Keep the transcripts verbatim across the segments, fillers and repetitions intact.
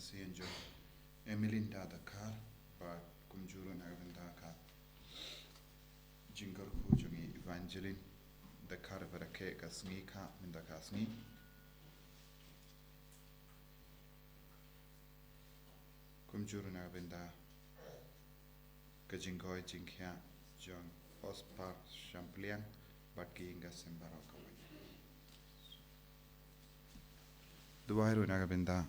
Sien jong Emelinda Dkhar, bad kumjuh ruh na ka bynta ka jingkyrkhu jong i Evangeline Dkhar, ba rakhe ka sngi ka mynta ka sngi. Kumjuh ruh na ka bynta ka jingkoit jingkhiah jong Oscar Shampliang bad ki ïing ka sem baroh kawei. Duwai ruh na ka bynta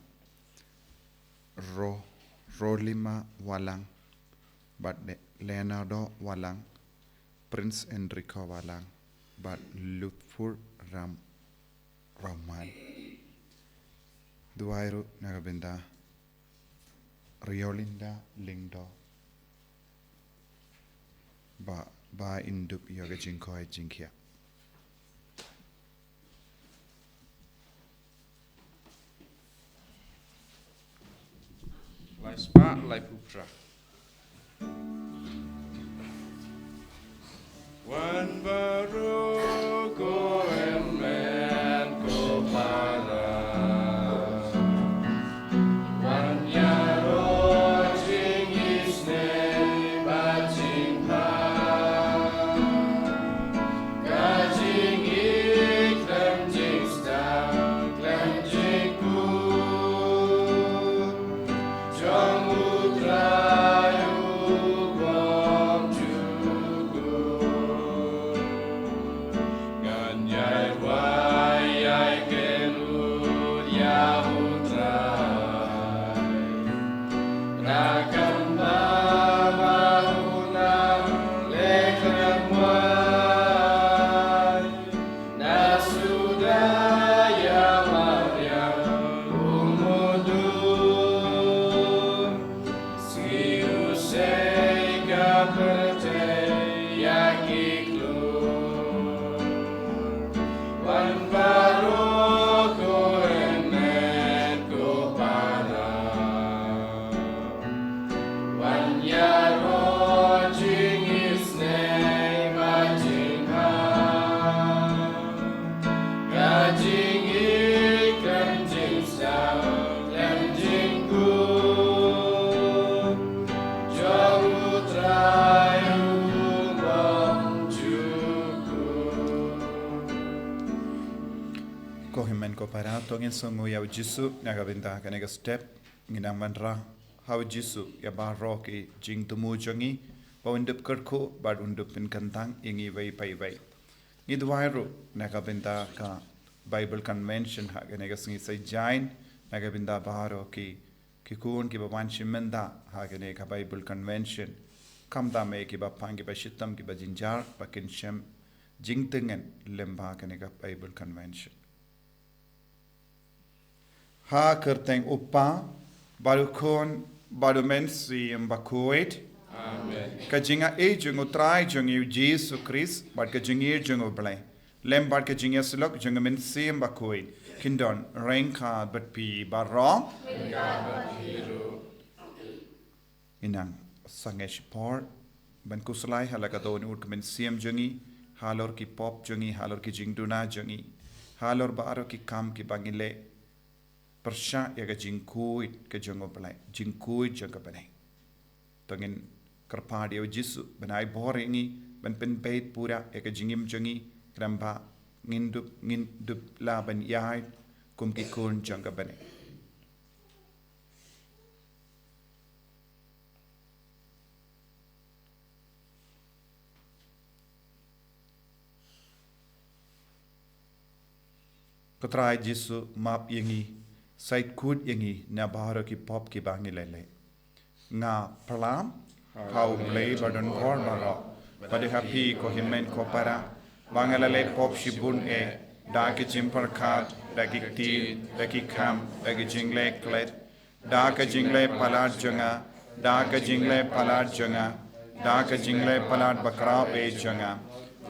Ro, Rolima Walang, bad Le-, Leonardo Walang, Prince Enrico Walang, bad Lutfur Ram Rahman. Duwai ruh na ka bynta Riolinda Lyngdoh, ba, ba in dup ïa ka jingkoit jingkhiah. Lai spah, lai phew phra. Wan baroh ko hynmen ko para. Wan ïaroh jingisynei bad jingbha. Ka jingïeit khlem jingstad khlem jingkut jong U Trai u bym jukut. Ngan ïai wai ïai kynlut ïa U Trai. Na ka bynta ba u nang leh khlem wai. Na suda ïa mariang u mudui. Sngewsih ka pyrthei ïa ki klur. Wan baroh ko hynmen ko para. Wan ïaroh jingisynei bad jingbha. Ka jingïeit khlem jingstad khlem jingkut jong U Trai u bym jukut. Ko hynmen ko para, to ngin sngew ïa U Jisu na ka bynta kane ka step. Ngin nang wanrah ha U Jisu ïa baroh ki jingthmu jong ngi, ba un dup kyrkhu bad un dup pynkyntang ïa ngi iwei pa iwei. Ngi duwai ruh na ka bynta ka Bible Convention ha kane ka sngi Saitjaiñ, na ka bynta baroh ki, ki khun kiba wan shim bynta ha kane ka Bible Convention. Khamtam eh kiba pang, kiba shitom, kiba jynjar, ba kin shem jingtngen lem bad kane ka Bible Convention. Ha ka kyrteng U Kpa, bad U Khun, bad U Mynsiem Bakhuid. Amen. Ka jingaiei jong U Trai jong ngi U Jisu Khrist, bad ka jingïeit jong U Blei, lem bad ka jingïasyllok jong U Mynsiem Bakhuid, kin don ryngkat bad phi baroh. Ryngkat bad phi ruh. Ngin nang sangeh shipor ban khuslai ha la ka dohnud ka mynsiem jong ngi, halor ki pop jong ngi, halor ki jingduna jong ngi, halor baroh ki kam kiba ngi leh pyrshah ïa ka jingkhuid ka jong U Blei, jingkhuid jong ka bneng. To ngin kyrpad ïa U Jisu ban ai bor ïa ngi, ban pynbeit pura ïa ka jingim jong ngi, khnang ba ngin dup, ngin dup lah ban ïaid kum ki khun jong ka bneng. Ko Trai Jisu, map ïa ngi, sait khuid ïa ngi na baroh ki pop kiba ngi la leh. Nga pyrshah ha U Blei ba don bor baroh, bad ha phi ko hynmen ko para, ba nga la leh pop shibun eh, da ki jingpyrkhat, da ki ktien, da ki kam, da ki jingleh klet, da ka jingleh palat jong nga, da ka jingleh palat jong nga, da ka jingleh palat bakhraw eh jong nga.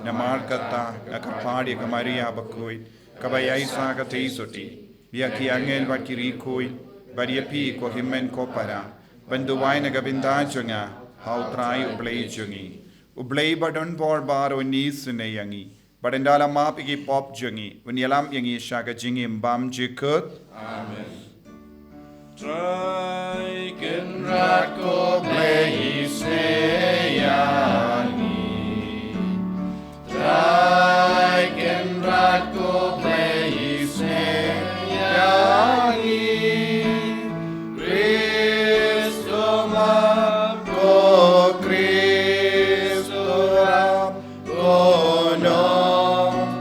Namar kata, nga kyrpad ïa ka Maria bakhuid, kaba ïaisah katei sotti, ïa ki angel bad ki riewkhuid, bad ïa phi ko hynmen ko para, ban duwai na ka bynta jong nga ha U Trai U Blei jong ngi. U Blei ba don bor baroh un isynei ïa ngi, bad ynda la map ïa ki pop jong ngi, un ïalam ïa ngi sha ka jingim bymjukut. Amen. Trai Kynrad ko Blei isnei ïa ngi. Trai Kynrad ko Blei isnei ïa ngi. Khrist u map, ko Khrist u rap, ko nongpynim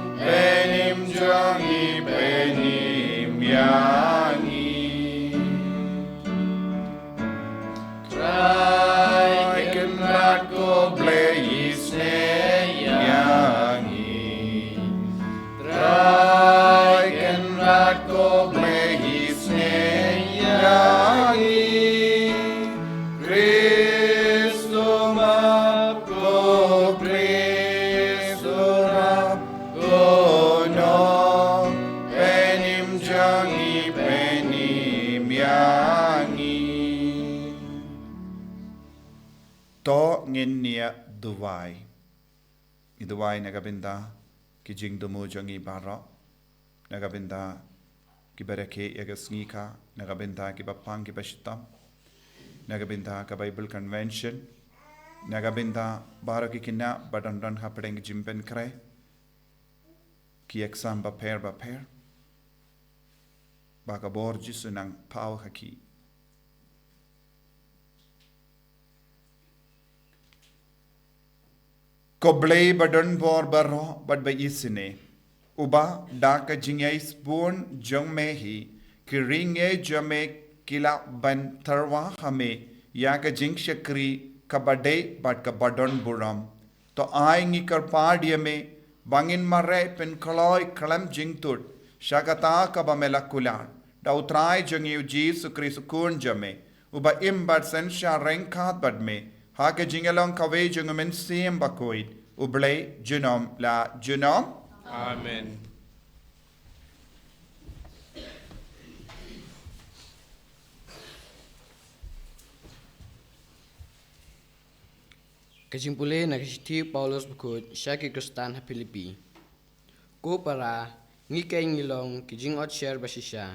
jong ngi, pynim ïa ngi. Trai Kynrad ko Blei isnei ïa ngi. Trai Kynrad ko Blei isnei ïa ngi. Khrist u map, ko Khrist u rap, ko nongpynim jong ngi, pynim ïa ngi. To ngin ïa duwai. Ngi duwai na ka bynta ki jingthmu jong ngi baroh, na ka bynta kiba rakhe ïa ka sngi ka, na ka bynta kiba pang kiba shitom, na ka bynta ka Bible Convention, na ka bynta baroh ki khynnah ba don don hapdeng ki jingpynkhreh, ki exam bapher bapher, ba ka bor Jisu nang paw ha ki. Ko Blei ba don bor baroh bad ba isnei, uba da ka jingïaisbun jong me hi ki ri ngi jong me ki lah ban tyrwa ha me ïa ka jingshakri kaba dei bad kaba don burom. To ai ngi kyrpad ïa me ba ngin mareh pynkloi khlem jingtut sha kata kaba me la kular da u Trai jong ngi u Jisu Khrist u Khun jong me, uba im bad synshar ryngkat bad me ha ka jingïalong kawei jong u Mynsiem Bakhuid, U Blei junom la junom. Amen. Ka jingpule na ka shithi u Paulus bakhuid sha ki Khristan ha Philippi. Ko para, ngi keiñ ngi long ki jingotshir ba shisha.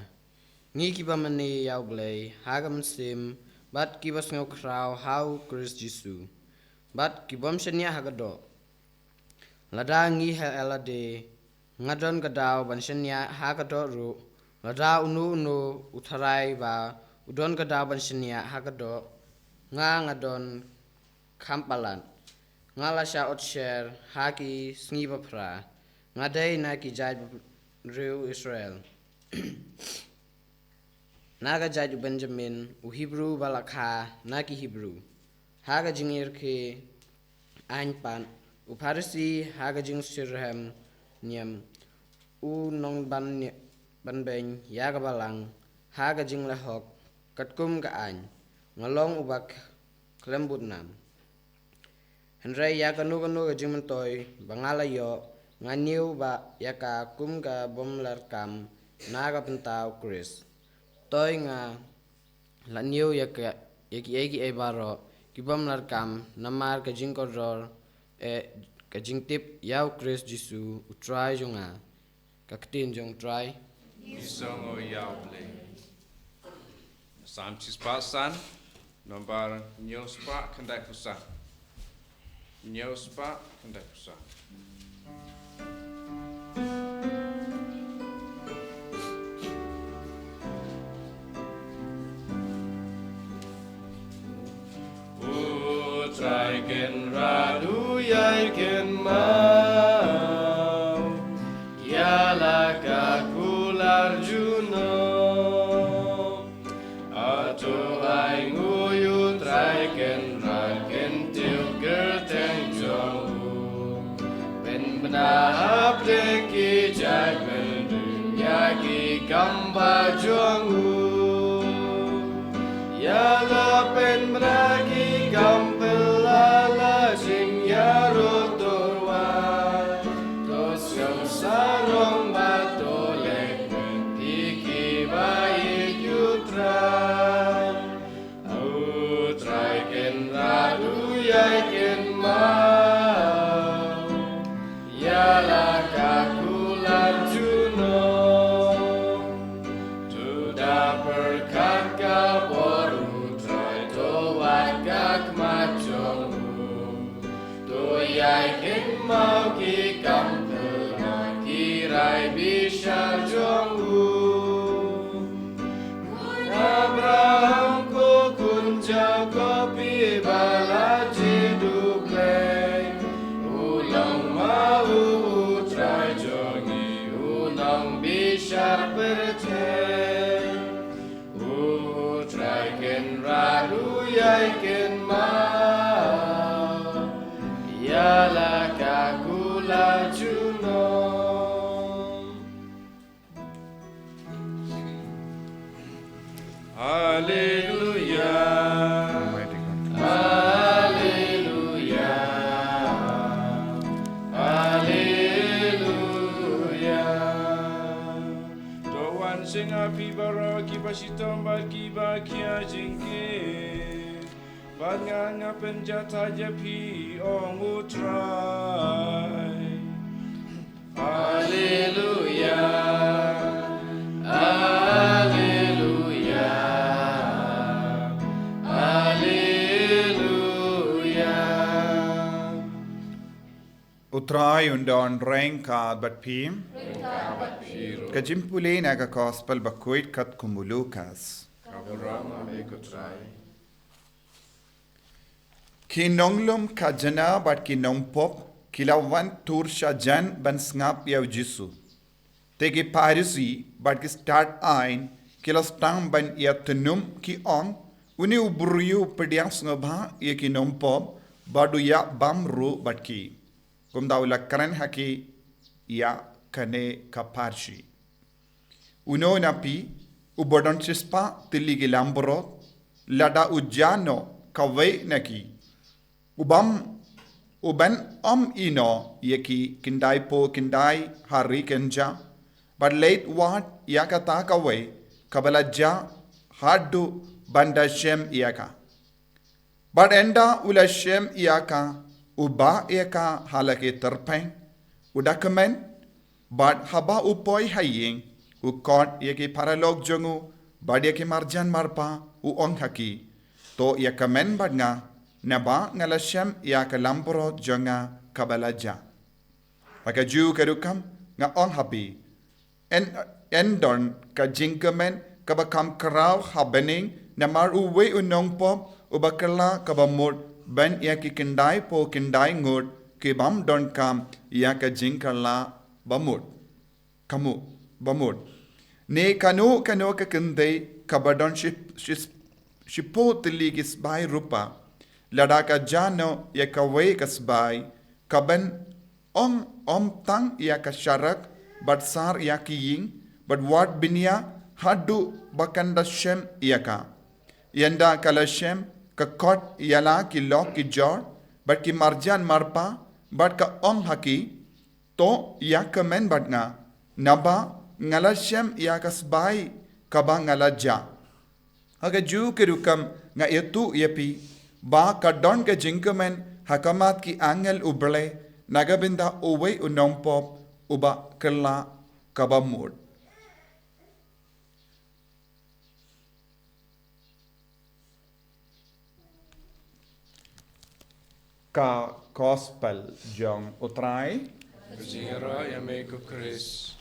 Ngi kiba mane ïa U Blei ha ka mynsiem bad kiba sngew khraw ha U Khrist Jisu, bad ki bym shaniah ha ka doh. Lada ngi ha lade nga don ka daw ban shaniah ha ka doh ruh, lada uno uno u tharai ba u don ka daw ban shaniah ha ka doh, nga nga don kham palat. Nga la shah otshir ha ki sngi baphra. Nga dei na ki jait briew Israel, na ka jait u Benjamin, u Hebru ba la kha na ki Hebru. Ha ka jingïarkhie aiñ pat, u Pharisi ha ka jingshitrhem niam, u nongban ni-, ban beiñ ïa ka balang ha ka jinglehok katkum ka aiñ. Nga long uba khlem bud nam. Hynrei ïa kano kano ka jingmyntoi ba nga la ïoh, nga ñiew ba ïa ka kum ka bym larkam na ka bynta U Khrist. Toi nga la ñiew ïa ka, ïa kiei kiei baroh ki bym larkam namar ka jingkordor, eh, ka jingtip ïa U Khrist Jisu U Trai jong nga. Ka ktien jong U Trai. Ngi sngew ïa U Blei. Salm shispah san, nombar hynñiew spah khyndai phew san. Hynñiew spah khyndai phew san. U Trai Kynrad u ïai kynmaw ïa la ka kular junom. Hato ai nguh ïa U Trai Kynrad, kyntiew kyrteng jong u. Pynbna hapdeng ki jaitbynriew ïa ki kam ba jong u. Ïa la pynbna ki kam phylla, la jingïaroh tyrwa. To sngewsih sarong bad to leh ïa kiba ïeit ïa U Trai. U Trai Kynrad u ïai kynmaw ïa la ka kular junom. To da pyrkhat ka Kin mawki kam pynlong ki rai bishar jong u. Khun Abraham ko khun Jakob i ba la jied u Blei. U long ma u U Trai jong ngi u nongbishar pyrthei. U Trai Kynrad u ïai kynmaw ïa la ka kular junom. Haleluya. Haleluya. Haleluya. To wan sngewbha phi baroh kiba shitom bad kiba khia jingkit. Bad nga nga pynjahthait ïa phi, ong U Trai. Haleluya. Haleluya. Haleluya. U Trai un don ryngkat bad phi. Ka jingpule na ka Gospel bakhuid katkum u Lukas. Ka burom ïa me ko Trai. Ki nonglum khajna bad ki nongpop ki la wan tur shajan ban sngap ïa u Jisu. Te ki Pharisi bad ki stad aiñ ki la sdang ban ïatynum, ki ong, une u briew u pdiang sngewbha ïa ki nongpop bad u ïa bam ruh bad ki. Kumta u la kren ha ki ïa kane ka pharshi. Uno na phi uba don shispah tylli ki lampyrot, lada u jah noh kawei na ki, u bam, u ban ym ïehnoh ïa ki khyndai phew khyndai ha ri kynjah, bad leit wad ïa kata kawei kaba la jah haduh ban da shem ïa ka? Bad ynda u la shem ïa ka, u bah ïa ka ha la ki tyrpeng, u da kmen, bad haba u poi ha ïing, u khot ïa ki paralok jong u bad ïa ki marjan marpa, u ong ha ki, to ïa kmen bad nga, naba nga la shem ïa ka lampyrot jong nga kaba la jah. Ha kajuh ka rukom nga ong ha phi, yn, yn don ka jingkmen kaba kham khraw ha bneng namar uwei u nongpop uba kylla kaba mut ban ïa ki khyndai phew khyndai ngut ki bym donkam ïa ka jingkylla ba mut. Ka mut, ba mut. Ne kano kano ka kynthei kaba don shi, shi, shiphew tylli ki sbai rupa, lada ka jah noh ïa kawei ka sbai, ka ban ym, ym tang ïa ka sharak, bad sar ïa ki ïing, bad wad bniah haduh ba kan da shem ïa ka. Ynda ka la shem, ka khot ïa la ki lok ki jor bad ki marjan marpa, bad ka ong ha ki, to ïa kmen bad nga, naba nga la shem ïa ka sbai kaba nga la jah. Ha kajuh ka rukom nga ïathuh ïa phi, ba ka don ka jingkmen ha khmat ki angel U Blei na ka bynta uwei u nongpop uba kylla kaba mut. Ka Gospel jong U Trai. Ka jingïaroh ïa me ko Khrist.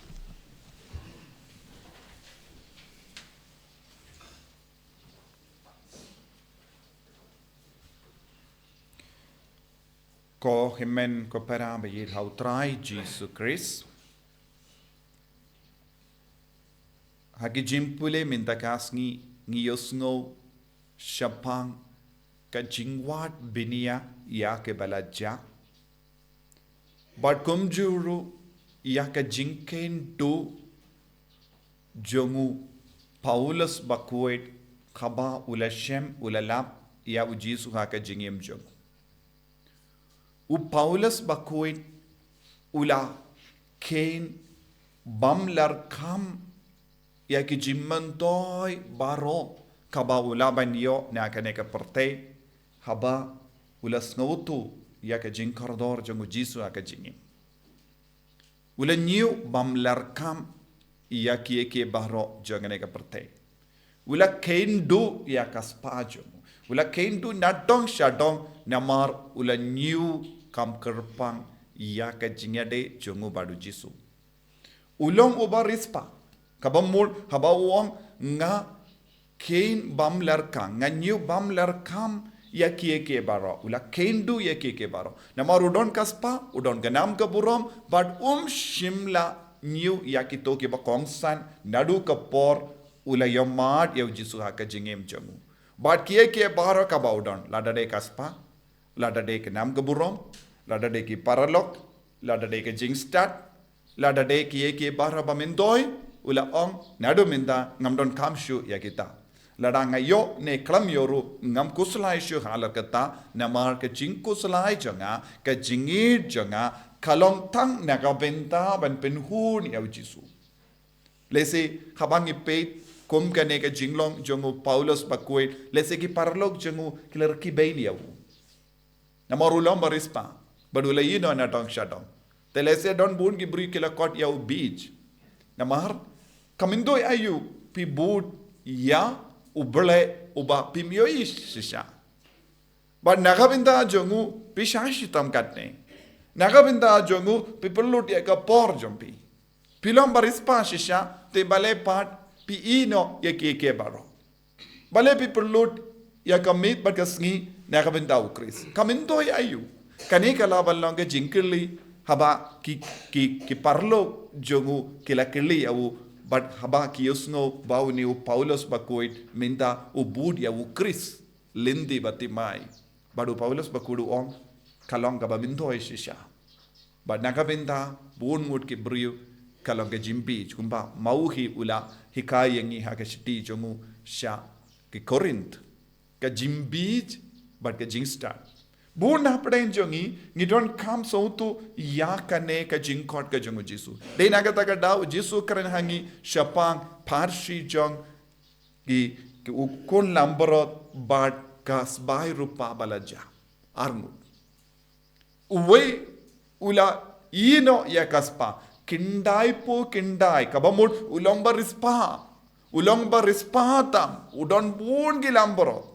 Ko hynmen ko para ba ïeit ha U Trai Jisu Khrist. Ha ki jingpule mynta ka sngi ngi ïohsngew shaphang ka jingwad bniah ïa kiba la jah. Bad kumjuh ruh ïa ka jingkheiñ duh jong u Paulus bakhuid haba u la shem, u la lap ïa U Jisu ha ka jingim jong u. U Paulus bakhuid u la kheiñ bymlarkham ïa ki jingmyntoi baroh kaba u la ban ïoh na kane ka pyrthei, haba u la sngewthuh ïa ka jingkordor jong U Jisu ha ka jingim. U la ñiew bymlarkham ïa kiei kiei baroh jong kane ka pyrthei. U la kheiñ duh ïa ka spah jong u. U la kheiñ duh nadong shadong namar u la ñiew kham kyrpang ïa ka jingïadei jong u bad u Jisu. U long uba riewspah. Kaba mut, haba u ong nga khein bymlerkam, nga ñiew bymlerkam ïa kiei kiei baroh. U la khein duh ïa kiei kiei baroh. Namar u don ka spah, u don ka nam ka burom, bad um shym la ñiew ïa kito kiba kongsan, naduh ka por u la ïohmad ïa u Jisu ha ka jingim jong u. Bad kiei kiei baroh kaba u don, lada dei ka spah, lada dei ka nam ka burom, lada dei ki paralok, lada dei ka jingstad, lada dei kiei kiei baroh ba myntoi, u la ong, naduh mynta ngam donkam shuh ïa kita. Lada nga ïoh ne khlem ïoh ruh ngam khuslai shuh halor kata, namar ka jingkhuslai jong nga, ka jingïeit jong nga, ka long tang na ka bynta ban pynhun ïa u Jisu. Lehse haba ngi peit kum kane ka jinglong jong u Paulus bakhuid, lehse ki paralok jong u ki la rkhie beiñ ïa u. Namar u long ba riewspah, bad u la ïehnoh na dong sha dong. Te lehse don bun ki briew ki la khot ïa u Beach. Namar, ka myntoi aïu phi bud ïa U Blei uba phim ïohi shisha. Bad na ka bynta jong u phi shah shitom katne. Na ka bynta jong u phi pynlut ïa ka por jong phi. Phi long ba riewspah shisha, te balei pat phi ïehnoh ïa kiei kiei baroh. Balei phi pynlut ïa ka miet bad ka sngi na ka bynta u Khrist. Ka myntoi aïu. Kane ka lah ban long ka jingkylli haba ki, ki, ki paralok jong u ki la kylli ïa u, bad haba ki ïohsngew ba une u Paulus bakhuid mynta u bud ïa u Khrist lynti bad thymmai. Bad u Paulus bakhuid u ong, ka long kaba myntoi shisha. Bad na ka bynta bun ngut ki briew ka long ka jingbieit, kumba Mawhei u la hikai ïa ngi ha ka shithi jong u sha ki Korinth. Ka jingbieit bad ka jingstad. Bun na pdeng jong ngi, ngi donkam sngewthuh ïa kane ka jingkhot ka jong u Jisu. Dei na kata ka daw u Jisu kren ha ngi shaphang pharshi jong ki, ki u khun langbrot bad ka sbai rupa ba la jia. Arngut. Uwei u la ïehnoh ïa ka spah. Khyndai phew khyndai, kaba mut u long ba riewspah. U long ba riewspah tam, u don bun ki langbrot.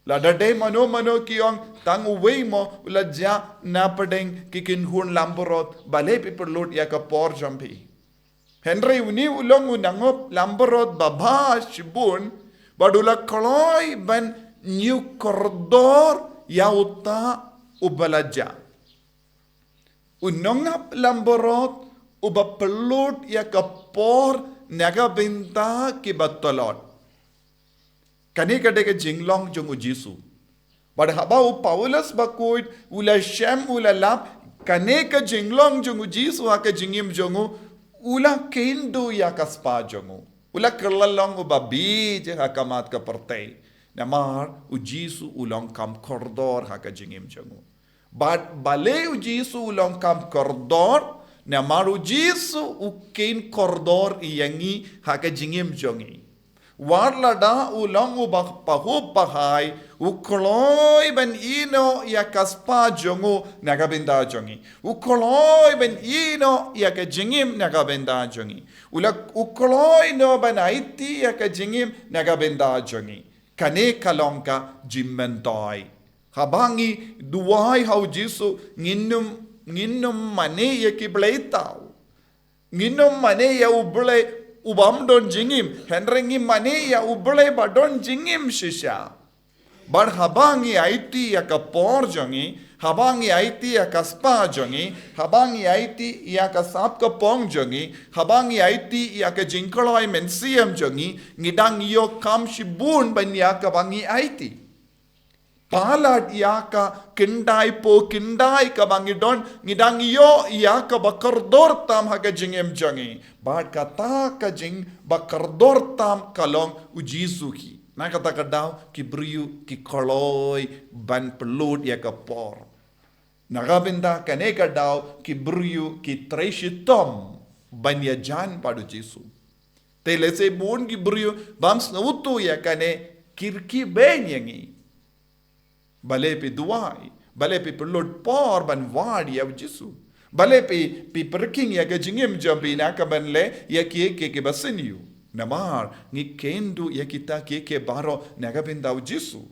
Lada dei mano mano ki ong tang uwei mo u la jia na pdeng ki kynhun langbrot, balei phi pynlut ïa ka por jong phi. Hynrei une u long u nongap langbrot babha shibun, bad u la kloi ban ñiew kordor ïa uta uba la jia. U nongap langbrot uba pynlut ïa ka por na ka bynta kiba tlot. Kane ka dei ka jinglong jong u Jisu. Bad haba u Paulus bakhuid u la shem u la lap, kane ka jinglong jong u Jisu ha ka jingim jong u, u la kynduh ïa ka spah jong u. U la kylla long uba bieit ha khmat ka pyrthei. Namar u Jisu u long kam kordor ha ka jingim jong u. Bad balei u Jisu u long kam kordor, namar u Jisu u kheiñ kordor ïa ngi ha ka jingim jong ngi. Wat lada u long uba pahuh pahai, u kloi ban ïehnoh ïa ka spah jong u na ka bynta jong ngi. U kloi ban ïehnoh ïa ka jingim na ka bynta jong ngi. U la, u kloi noh ban aiti ïa ka jingim na ka bynta jong ngi. Kane ka long ka jingmyntoi. Haba ngi duwai ha u Jisu, ngin ym, ngin ym mane ïa ki blei thaw. Ngin ym mane ïa u Blei uba ym don jingim, hynrei ngi mane ïa u Blei ba don jingim shisha. Bad haba ngi aiti ïa ka por jong ngi, haba ngi aiti ïa ka spah jong ngi, haba ngi aiti ïa ka sap ka pong jong ngi, haba ngi aiti ïa ka jingkloi mynsiem jong ngi, ngi dang ïoh kam shibun ban ïa kaba ngi aiti. Palat ïa ka khyndai phew khyndai kaba ngi don, ngi dang ïoh ïa kaba kordor tam ha ka jingim jong ngi. Bad kata ka jingba kordor tam ka long u Jisu hi. Na kata ka daw ki briew ki kloi ban pynlut ïa ka por. Na ka bynta kane ka daw ki briew ki trei shitom ban ïajan bad u Jisu. Te lehse bun ki briew bym sngewthuh ïa kane, ki rkhie beiñ ïa ngi. Balei phi duwai, balei phi pynlut por ban wad ïa u Jisu. Balei phi, phi pyrkhing ïa ka jingim jong phi na ka ban leh ïa kiei kiei kiba sniew. Namar ngi kynduh ïa kita kiei kiei baroh na ka bynta u Jisu.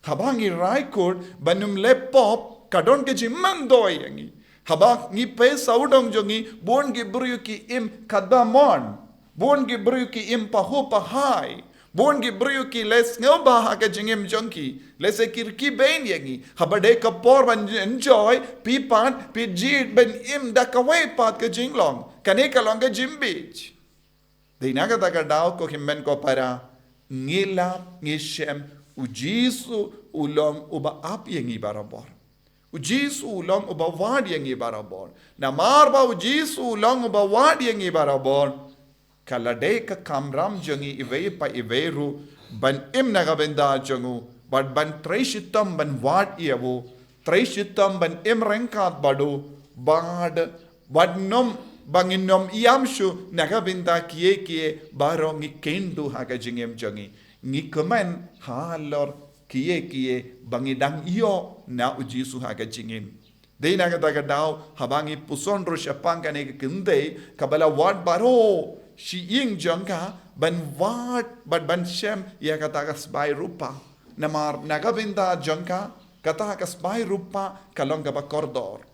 Haba ngi rai kut ban ym leh pop, ka don ka jingmyntoi ïa ngi. Haba ngi peit sawdong jong ngi, bun ki briew ki im katba mon. Bun ki briew ki im pahuh pahai. Bun ki briew ki leh sngewbha ha ka jingim jong ki. Lehse ki rkhie bein ïa ngi. Haba dei ka por ban enjoy, phi pat phi jied ban im da kawei pat ka jinglong. Kane ka long ka jingbit. Dei na kata ka daw, ko hynmen ko para, ngi lap, ngi shem, U Jisu u long uba ap ïa ngi barabor. U Jisu u long uba wad ïa ngi barabor. Namar ba U Jisu u long uba wad ïa ngi barabor, ka la dei ka kamram jong ngi iwei pa iwei ruh ban im na ka bynta jong u, bad ban trei shitom ban wad ïa u, trei shitom ban im ryngkat bad u, bad, bad nym, ba ngin nym ïam shuh na ka bynta kiei kiei baroh ngi kynduh ha ka jingim jong ngi. Ngi kmen halor kiei kiei ba ngi dang ïoh na U Jisu ha ka jingim. Dei na kata ka daw, haba ngi puson ruh shaphang kane ka kynthei kaba la wad baroh shi ïing jong ka, ban wad bad ban shem ïa kata ka sbai rupa. Namar na ka bynta jong ka, kata ka sbai rupa ka long kaba kordor.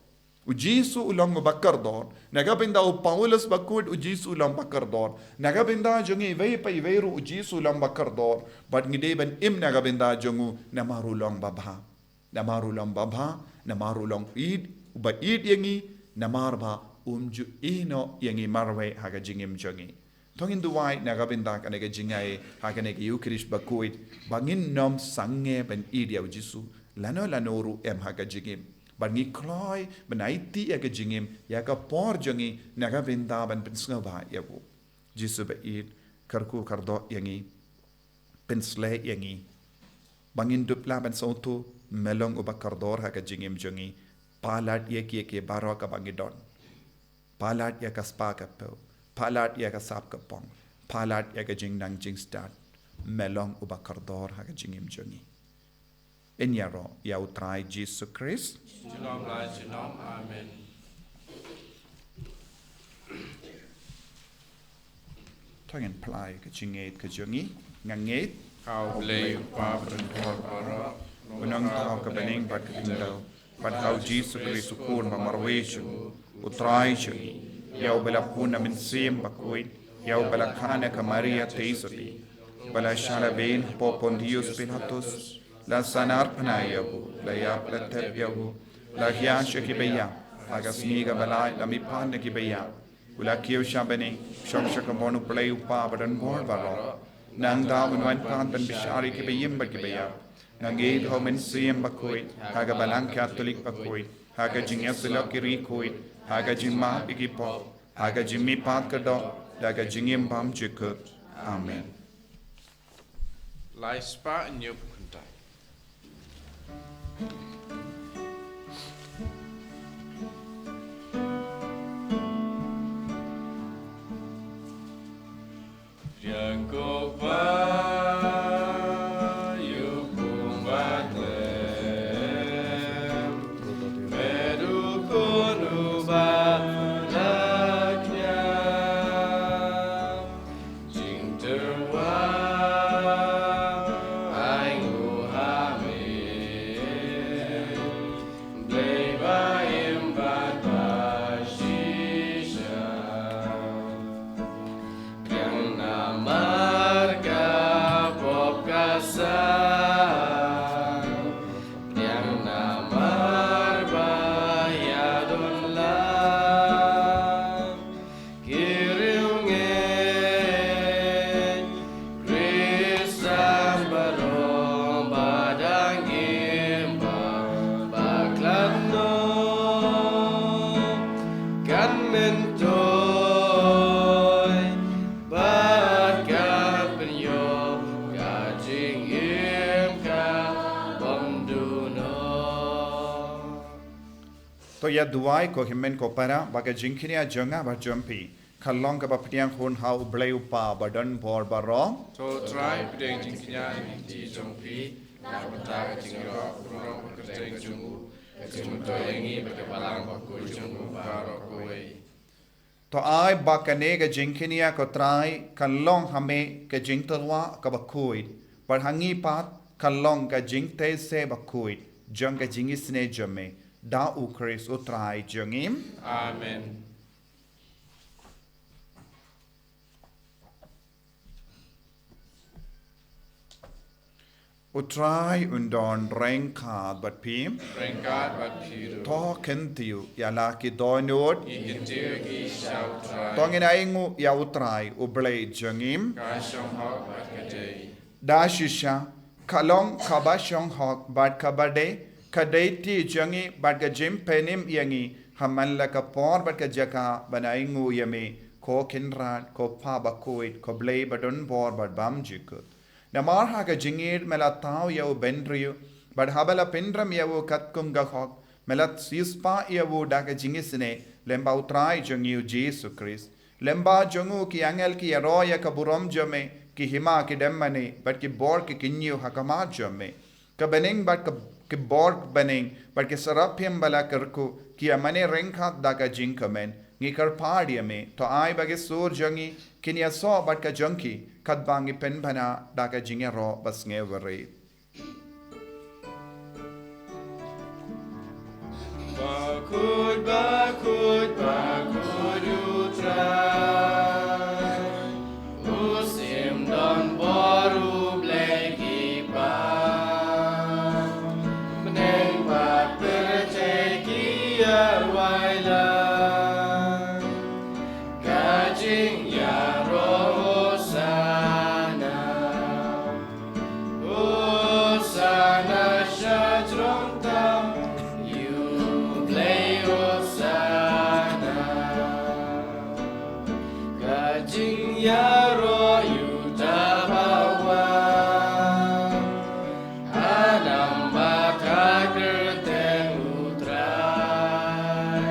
U Jisu u long uba kordor. Na ka bynta u Paulus bakhuid, U Jisu u long ba kordor. Na ka bynta jong ngi iwei pa iwei ruh, U Jisu u long ba kordor. Bad ngi dei ban im na ka bynta jong u, namar u long babha. Namar u long babha, namar u long ïeit, uba ïeit ïa ngi, namar ba um ju ïehnoh ïa ngi marwei ha ka jingim jong ngi. To ngin duwai na ka bynta kane ka jingaiei ha kane ka Ïukharist bakhuid, ba ngin nym sangeh ban ïeit ïa U Jisu lano lano ruh em ha ka jingim. Bad ngi kloi ban aiti ïa ka jingim, ïa ka por jong ngi na ka bynta ban pynsngewbha ïa u. Jisu ba ïeit, kyrkhu kyrdoh ïa ngi, pynsleh ïa ngi. Ba ngin dup lah ban sngewthuh, me long uba kordor ha ka jingim jong ngi. Palat ïa kiei kiei baroh kaba ngi don. Palat ïa ka spah ka phew. Palat ïa ka sap ka pong. Palat ïa ka jingnang jingstad. Me long uba kordor ha ka jingim jong ngi. Yn ïaroh ïa U Trai Jisu Khrist. Junom la junom. Amen. To ngin phla ïa ka jingngeit ka jong ngi, nga ngeit ha U Blei U Kpa badonbor baroh, U Nongthaw ka bneng bad ka khyndew, bad ha U Jisu Khrist U Khun ba marwei jong u, U Trai jong ngi, ïa uba la bun na Mynsiem Bakhuid, ïa uba la kha na ka Maria Theisotti, uba la shah lehbeiñ hapoh Pontius Pilatus, la sahnarphna ïa u, la ïap la tep ïa u, la hiar sha kiba ïap, ha ka sngi kaba lai la mihpat na kiba ïap, u la kiew sha bneng, u shong sha ka mon U Blei U Kpa badonbor baroh. Nangta un wan pat ban bishar ïa kiba im bad kiba ïap. Nga ngeit ha U Mynsiem Bakhuid, ha ka Balang Katholik bakhuid, ha ka jingïasyllok ki riewkhuid, ha ka jingmap ïa ki pop, ha ka jingmihpat ka doh, da ka jingim bymjukut. Amen. Lai spah hynñiew phew khyndai. Ki riewngeit Khristan baroh ba dang im bad ba khlad noh, kan myntoi bad kan pynïoh ka jingim ka bymduh noh. To ïa duwai ko hynmen ko para, ba ka jingkñia jong nga bad jong phi kan long kaba pdiang hun ha U Blei U Kpa badonbor baroh. To Trai, pdiang jingkñia ha ka jingim jong phi, na ka bynta ka jingïaroh, ka burom bad ka kyrteng jong u, ka jingmyntoi ïa ngi bad ka Balang bakhuid jong u baroh kawei. To ai ba kane ka jingkñia ko Trai kan long ha me ka jingtyrwa kaba khuid, bad ha ngi pat kan long ka jingtei seh bakhuid jong ka jingisynei jong me. Da u Khrist u Trai jong ngi. Amen. U Trai un don ryngkat bad phi. Ryngkat bad phi ruh. To kyntiew ïa la ki dohnud. Ngi kyntiew ïa ki sha u Trai. To ngin ainguh ïa u Trai u Blei jong ngi. Ka shong hok bad ka dei. Da shisha, ka long kaba shong hok bad kaba dei, ka dei ti jong ngi bad ka jingpynim ïa ngi, ha man la ka por bad ka jaka ban ainguh ïa me, ko Kynrad, ko Pa bakhuid, ko Blei badonbor bad bymjukut. Namar ha ka jingïeit me la thaw ïa u bynriew, bad haba la pynrem ïa u katkum ka hok, me la siewspah ïa u da ka jingisynei, lyngba u Trai jong ngi u Jisu Khrist. Lyngba jong u ki angel ki ïaroh ïa ka burom jong me, ki hima ki dem mane, bad ki bor ki kynñiew ha khmat jong me. Ka bneng bad ka, ki bor bneng, bad ki saraphim ba la kyrkhu, ki ïa mane ryngkat da ka jingkmen. Ngi kyrpad ïa me, to ai ba ki sur jong ngi, kin ïasoh bad ka jong ki, katba ngi pynbna da ka jingïaroh basngewrit. Bakhuid, bakhuid, bakhuid u Trai. U Sim don bor, u Blei ki Kpa. Bneng bad pyrthei ki ïa wai lang. Ka jingïaroh Hosana. Hosana sha jrong tam, ïa u Blei Hosana. Ka jingïaroh ïa uta ba wan. Ha namar ka kyrteng u Trai.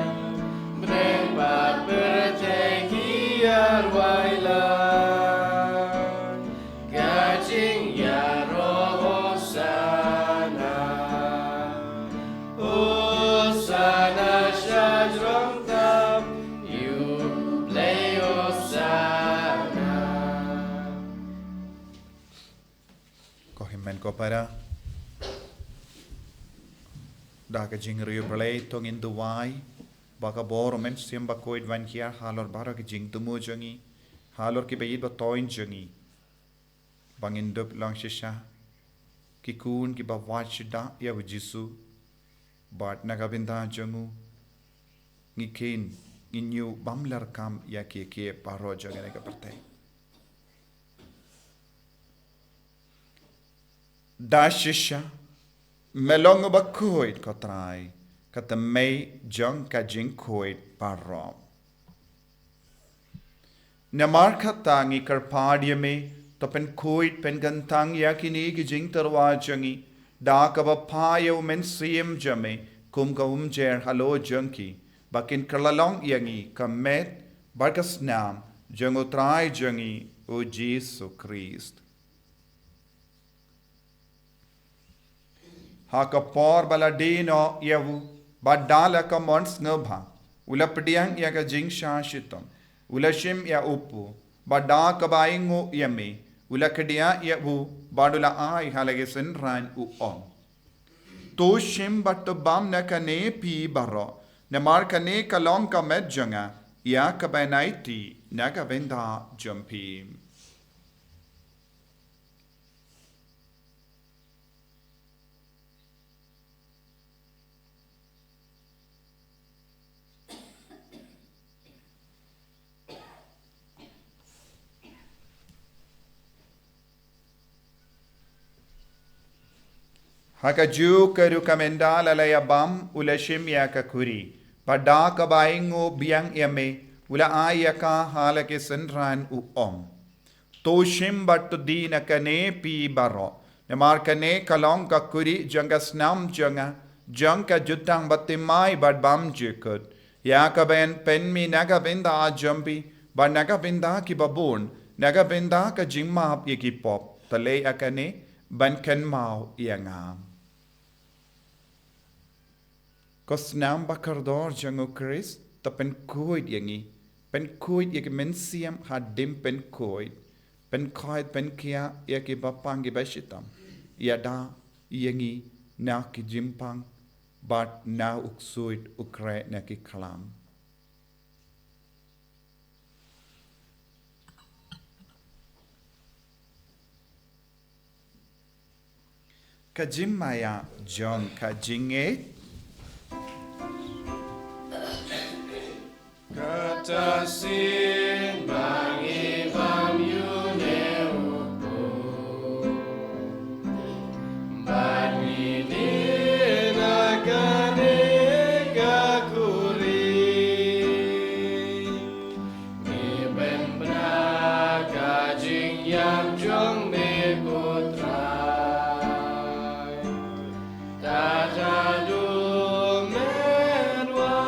Bneng bad pyrthei ki ïa wai lang. Ka jingïaroh Hosana. Hosana sha jrong tam, ïa u Blei Hosana. Ko hynmen ko para. Da ka jingriewblei to ngin duwai ba ka bor u Mynsiem Bakhuid un wan hiar halor baroh ki jingthmu jong ngi, halor ki ba ïeit ba thoiñ jong ngi. Ba ngin dup long shisha ki khun ki ba wad shuh da ïa u Jisu. Bad na ka bynta jong u ngi khein, ngin ïoh bam lyrkam ïa kiei kiei baroh jong kane ka pyrthei. Da shisha, me long u bakhuid ko Trai, ka thymmei jong ka jingkhuid baroh. Namar kata ngi kyrpad ïa me, to pynkhuid pynkyntang ïa kine ki jingtyrwa jong ngi, da kaba phah ïa u Mynsiem jong me, kum ka umjer halor jong ki, ba kin kylla long ïa ngi ka met, bad ka snam, jong u Trai jong ngi, u Jisu Khrist. Ha ka por ba la die noh ïa u, bad da la ka mon sngewbha, u la pdiang ïa ka jingshah shitom, u la shim ïa u pud, bad da kaba ainguh ïa me, u la khie ïa u, bad u la ai ha la ki synran u ong. To shim bad to bam na kane phi baroh, namar kane ka long ka met jong nga, ïa kaban aiti, na ka bynta jong phi. Ha kajuh ka rukom ynda la ïa bam u la shim ïa ka khuri. Bad da kaba ainguh biang ïa me u la ai ïa ka ha la ki synran u ong. To shim bad to die na kane phi baroh. Namar kane ka long ka khuri jong ka snam jong nga, jong ka jutang bathymmai bad bymjukut. Ïa kaban pynmih na ka bynta jong phi, bad na ka bynta ki babun, na ka bynta ka jingmap ïa ki pop. To leh ïa kane, ban kynmaw ïa nga. Ko snam ba kordor jong u Khrist, to pynkhuid ïa ngi, pynkhuid ïa ki mynsiem hadien pynkhuid, pynkhuid pynkhiah ïa ki bapang ki bashitom, ïada ïa ngi na ki jingpang, bad na u ksuid u khreh na ki khlam. Ka jingmaïa jong ka jingngeit. Kata sien ba ngi bam ïa une u pud, bad ngi dih na kane ka khuri. Ngi bynta ka jingïap jong me ko Trai, tad haduh men wan.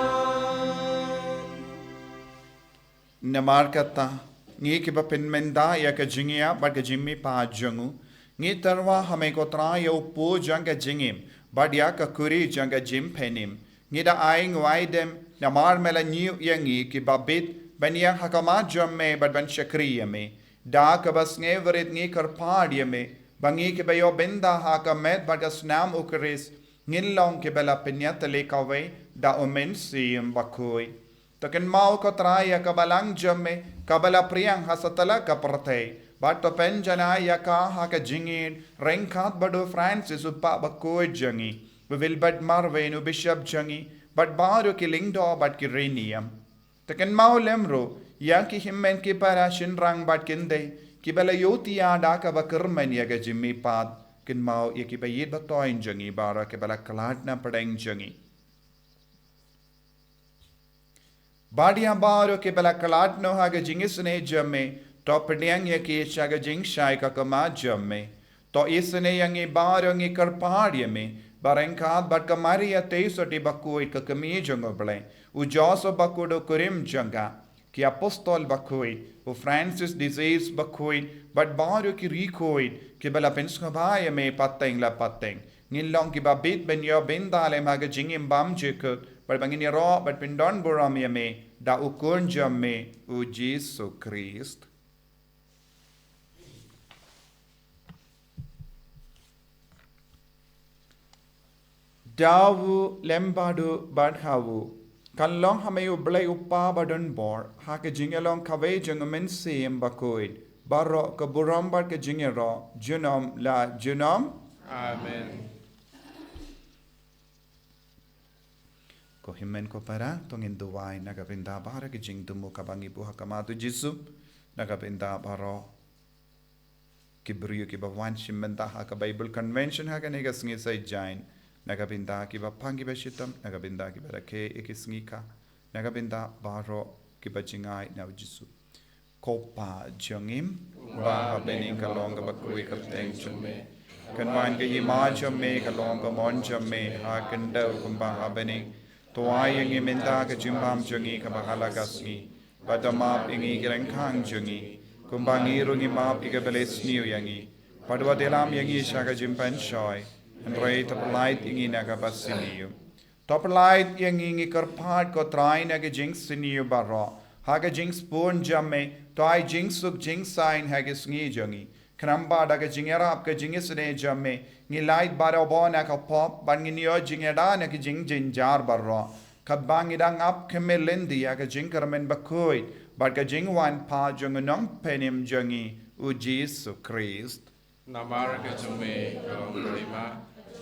Namar kata, ngi kiba pynmynta ïa ka jingïap bad ka jingmihpat jong u, ngi tyrwa ha me ko Trai ïa u pud jong ka jingim bad ïa ka khuri jong ka jingpynim. Ngi da ai nguaidem namar me la ñiew ïa ngi kiba bit ban ïeng ha khmat jong me bad ban shakri ïa me. Da kaba sngewrit ngi kyrpad ïa me ba ngi kiba ïoh bynta ha ka met bad ka snam u Khrist ngin long kiba la pynïatylli kawei da u Mynsiem Bakhuid. To kynmaw ko Trai ïa ka balang jong me kaba la phriang ha satlak ka pyrthei, bad to pynjanai ïa ka ha ka jingïeit ryngkat bad u Francis u Pap bakhuid jong ngi, u Wilbert Marweiñ u Bishop jong ngi, bad baroh ki lyngdoh bad ki riewniam. To kynmaw lem ruh ïa ki hynmen ki para shynrang bad kynthei kiba la ïohthiah da kaba kyrmen ïa ka jingmihpat. Kynmaw ïa kiba ïeit ba thoiñ jong ngi baroh kiba la khlad na pdeng jong ngi. Bad ïa baroh kiba la khlad noh ha ka jingisynei jong me, to pdiang ïa ki sha ka jingshai khmat jong me. To isynei ïa ngi baroh, ngi kyrpad ïa me ba ryngkat bad ka Maria Theisotti bakhuid ka kmie jong U Blei, u Joseph bakhuid u kurim jong ka, ki apostol bakhuid, u Francis de Sales bakhuid, bad baroh ki riewkhuid kiba la pynsngewbha ïa me pateng la pateng, ngin long kiba bit ban ïoh bynta lem ha ka jingim bymjukut, bad ba ngin ïaroh bad pyndonburom ïa me da u Khun jong me, u Jisu Khrist. Da u lem bad u bad ha u, kan long ha me U Blei U Kpa badonbor, ha ka jingïalong kawei jong U Mynsiem Bakhuid, baroh ka burom bad ka jingïaroh junom la junom. Amen. Ko hynmen ko para, to ngin duwai na ka bynta baroh ki jingthmu kaba ngi buh ha khmat u Jisu, na ka bynta baroh ki briew kiba wan shim bynta ha ka Bible Convention ha kane ka sngi Saitjaiñ, na ka bynta kiba pang kiba shitom, na ka bynta kiba rakhe ïa ki sngi ka, na ka bynta baroh kiba jngai na u Jisu. Ko Pa jong ngi ba ha bneng, ka long kaba kyrkhu ïa ka kyrteng jong me. Kan wan ka hima jong me, ka long ka mon jong me ha khyndew kumba ha bneng. To ai ïa ngi mynta ka jingbam jong ngi kaba ha la ka sngi, bad to map ïa ngi ki ryngkang jong ngi, kumba ngi ruh ngi map ïa kiba leh sniew ïa ngi. Bad wat ïalam ïa ngi sha ka jingpynshoi, hynrei to pyllait ïa ngi na kaba sniew. To pyllait ïa ngi, ngi kyrpad ko Trai, na ka jingsniew baroh, ha ka jingsbun jong me, to ai jingsuk jingsaiñ ha ka sngi jong ngi. Khnang ba da ka jingïarap ka jingisynei jong me, ngi lait barabor na ka pop, bad ngin ïoh jingïada na ka jingjynjar baroh, katba ngi dang ap khmih lynti ïa ka jingkyrmen bakhuid bad ka jingwan pat jong u Nongpynim jong ngi, u Jisu Khrist. Namar ka jong me ka long ka hima,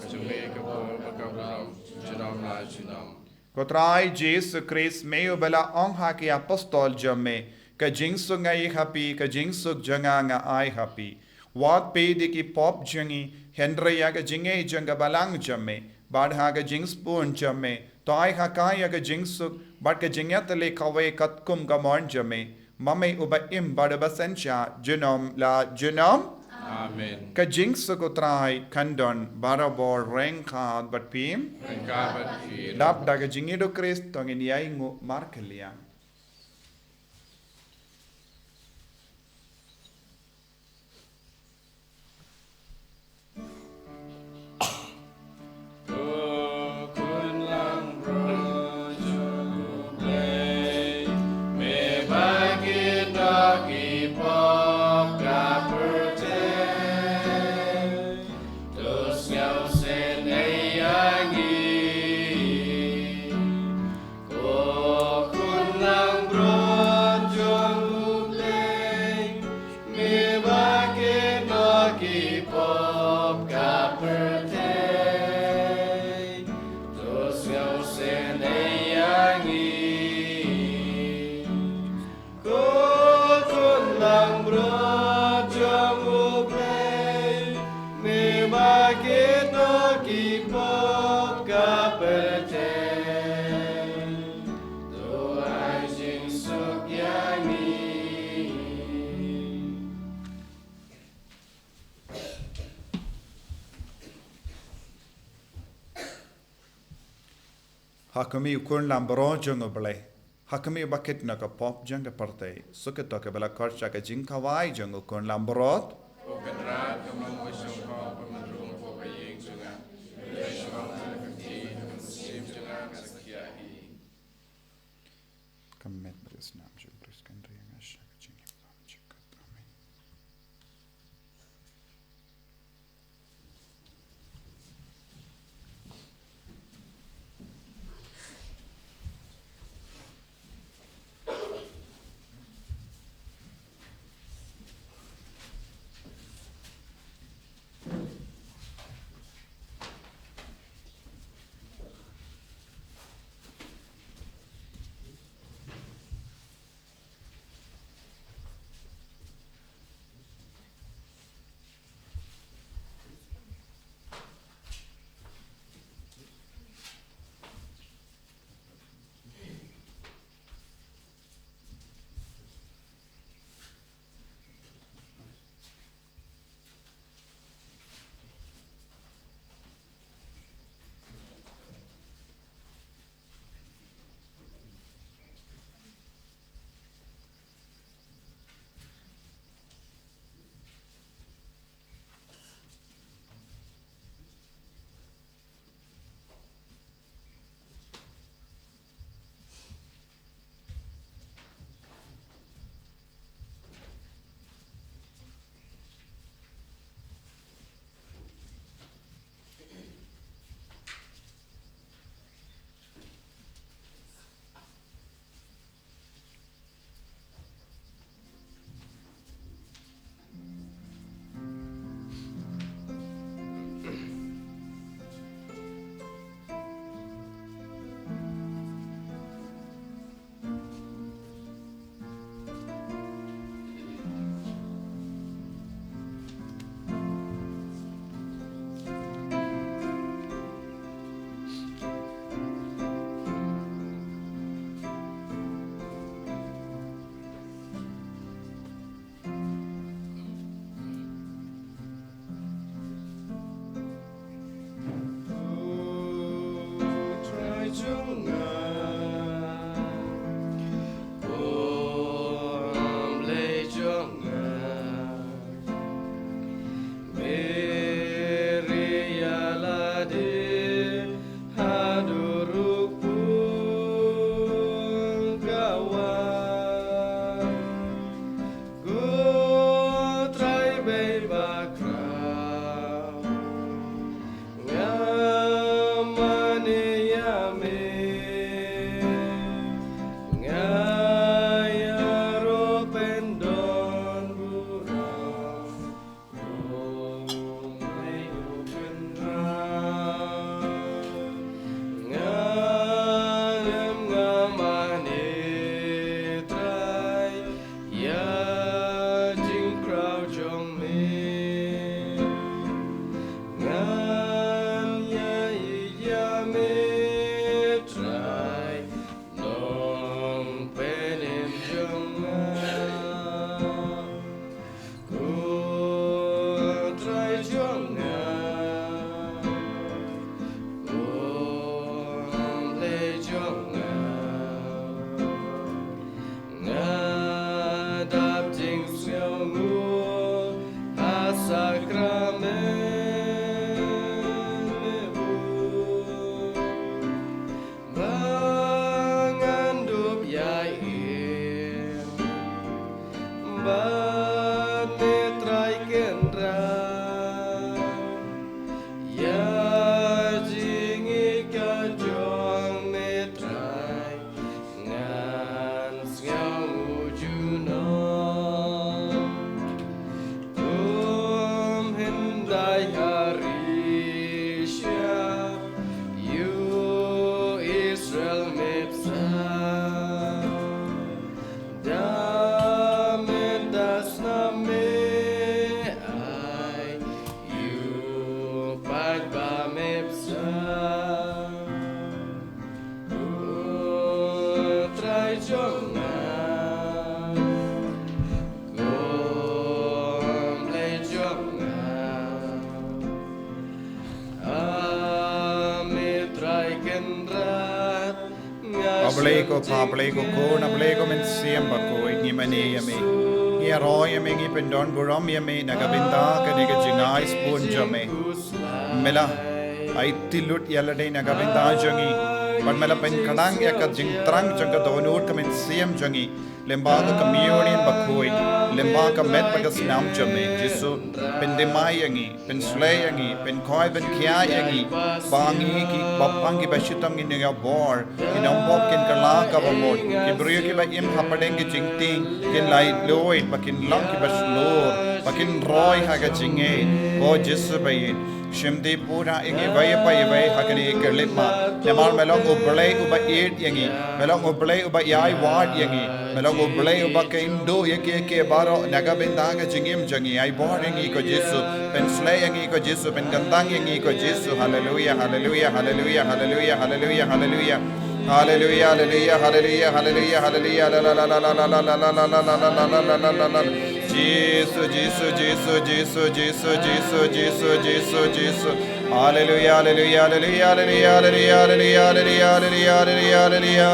ka jong me ka bor bad ka burom, junom la junom. Ko Trai Jisu Khrist, me uba la ong ha ki apostol jong me, ka jingsuk nga ai ha phi, ka jingsuk jong nga nga ai ha phi. Wat peit ïa ki pop jong ngi, hynrei ïa ka jingngeit jong ka balang jong me, bad ha ka jingsbun jong me, to ai ha ka ïa ka jingsuk bad ka jingïatylli kawei katkum ka mon jong me, ma me uba im bad uba synshar junom la junom. Amen. Ka jingsuk u Trai kan don barabor ryngkat bad phi. Ryngkat bad phi. Dap da ka jingïeit u Khrist to ngin ïai nguh markylliang. Ha khmih u Khun Lambrot jong U Blei. Ha khmih ba kit na ka pop jong ka pyrthei. Suk ïa uto kiba la khot sha ka jingkhawai jong u Khun Lambrot. Ko Kynrad, ka mong ba shong pop, ba myn rung pop ha ïing jong nga. Ba shong ha ka kti, ka mynsiem jong nga ka sa khia hi. Ka met bad ka snam jong U Khrist kan ri nga sha ka jingim. Amen. Ko Trai ba khraw, nga mane ïa me, nga ïaroh pyndon burom. Nga ngam, nga mane Trai ïa jingkhraw jong me. Ngan ïa ïa me Trai, Nongpynim jong nga. Ko Trai jong nga, ko Blei jong nga, nga dap jingsngewnguh ha sakramen me bun. Ba ngan dup ïa im bad me Trai Kynrad, ïa jingïeit ka jong me Trai ngan sngewnguh junom. Kum hyndai ha ri sha ïa u Israel me bsa. Da mynta sa Blei ko Pa, Blei ko Khun, Blei ko Mynsiem Bakhuid, ngi mane ïa me. Ngi ïaroh ïa me, ngi pyndon burom ïa me na ka bynta kane ka jingai sbun jong me. Me la aiti lut ïa lade na ka bynta jong ngi. Bad me la pynkhlaiñ ïa ka jingthrang jong ka dohnud ka mynsiem jong ngi. Lyngba ka communion bakhuid, lyngba ka met bad ka snam jong me, Jisu, pynthymmai ïa ngi, pynsleh ïa ngi, pynkhoi pynkhia ïa ngi, ba ngi ki bapang kiba shitom ngin ïoh bor, ki nongbok kin kylla kaba mut, ki briew kiba im hapdeng ki jingtieng, kin lait luid, ba kin long kiba shlur, ba kin roi ha ka jingngeit, ko Jisu ba ïeit. Shim dih pura ïa ngi iwei pa iwei ha kane ka lipmat. Namar me long U Blei uba ïeit ïa ngi. Me long U Blei uba ïai wad ïa ngi. Me long U Blei uba kynduh ïa kiei kiei baroh na ka bynta ka jingim jong ngi. Ai bor ïa ngi ko Jisu. Pynsleh ïa ngi ko Jisu. Pynkyntang ïa ngi ko Jisu. Haleluya, haleluya, haleluya, haleluya, haleluya, haleluya. Haleluya, haleluya, haleluya, haleluya, haleluya, la, la, la, la, la, la, la, la, la, la, la, la, la, la, la, la, la, la. Jisu, Jisu, Jisu, Jisu, Jisu, Jisu, Jisu, Jisu. Haleluya, haleluya, haleluya, haleluya, haleluya.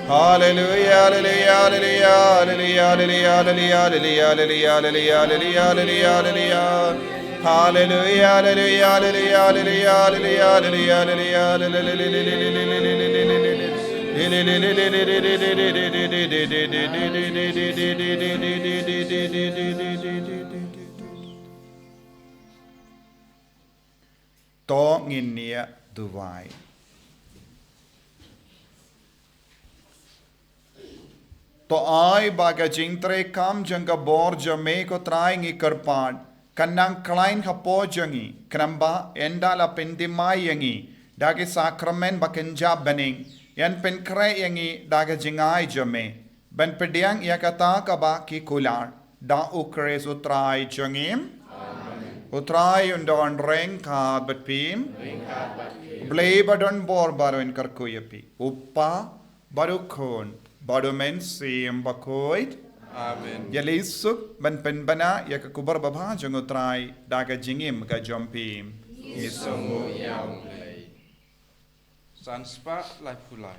Haleluya, haleluya, haleluya, haleluya, haleluya, haleluya, haleluya, haleluya, haleluya, haleluya, haleluya. Haleluya, haleluya, haleluya, haleluya, haleluya, haleluya, haleluya, haleluya. To ngin ïa duwai. To ai ba ka jingtrei kam jong ka bor jong me ko Trai ngi kyrpad, kan nang khlaiñ hapoh jong ngi, khnang ba ynda la pynthymmai ïa ngi da ki sakramen ba kynja bneng, yn pynkhreh ïa ngi da ka jingai jong me, ban pdiang ïa kata kaba ki kular. Da U Khrist U Trai jong ngi. Amen. U Trai un don ryngkat bad phi. Ryngkat bad phi. U Blei ba don bor baroh un kyrkhu ïa phi. U Kpa, bad U Khun, bad U Mynsiem Bakhuid. Amen. Ïa leit suk ban pynbna ïa ka khubor babha jong U Trai da ka jingim ka jong phi. Ngi sngewbha ïa U Blei. San spah laiphew lai.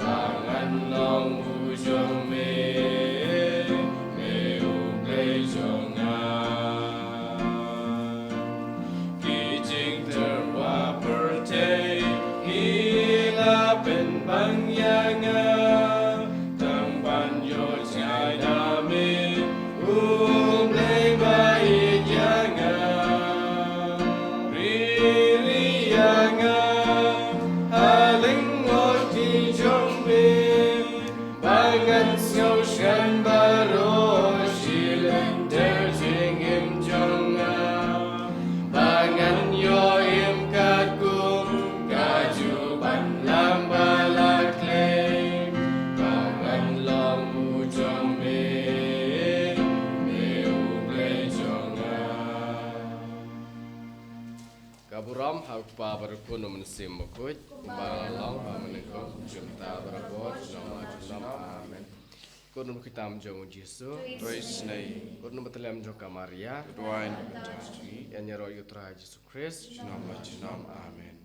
Ba ngan long u jong me, me U Blei jong nga. Ki jingtyrwa pyrthei ki la pynbang ïa nga, tang ban ïoh jngai na me, U Blei ba ïeit ïa nga. Riri ïa nga ha lyngkhuh jong me, ba ngan sngew skhem baroh shi lynter jingim jong nga. Ba ngan ïoh im katkum ka jubab lam ba la khlei. Ba ngan long u jong me, me U Blei jong nga. Ka burom ha U Kpa bad U Khun bad U Mynsiem Bakhuid, kumba la long ha kaba nyngkong, mynta bad barabor, junom la junom. Amen. Ko num kitab jong U Jisu. To isynei. Ko num batlem jong ka Maria. To duwai na ka bynta jong ngi. Ïa ngi ïaroh ïa U Trai Jisu Khrist. Junom la junom. Amen.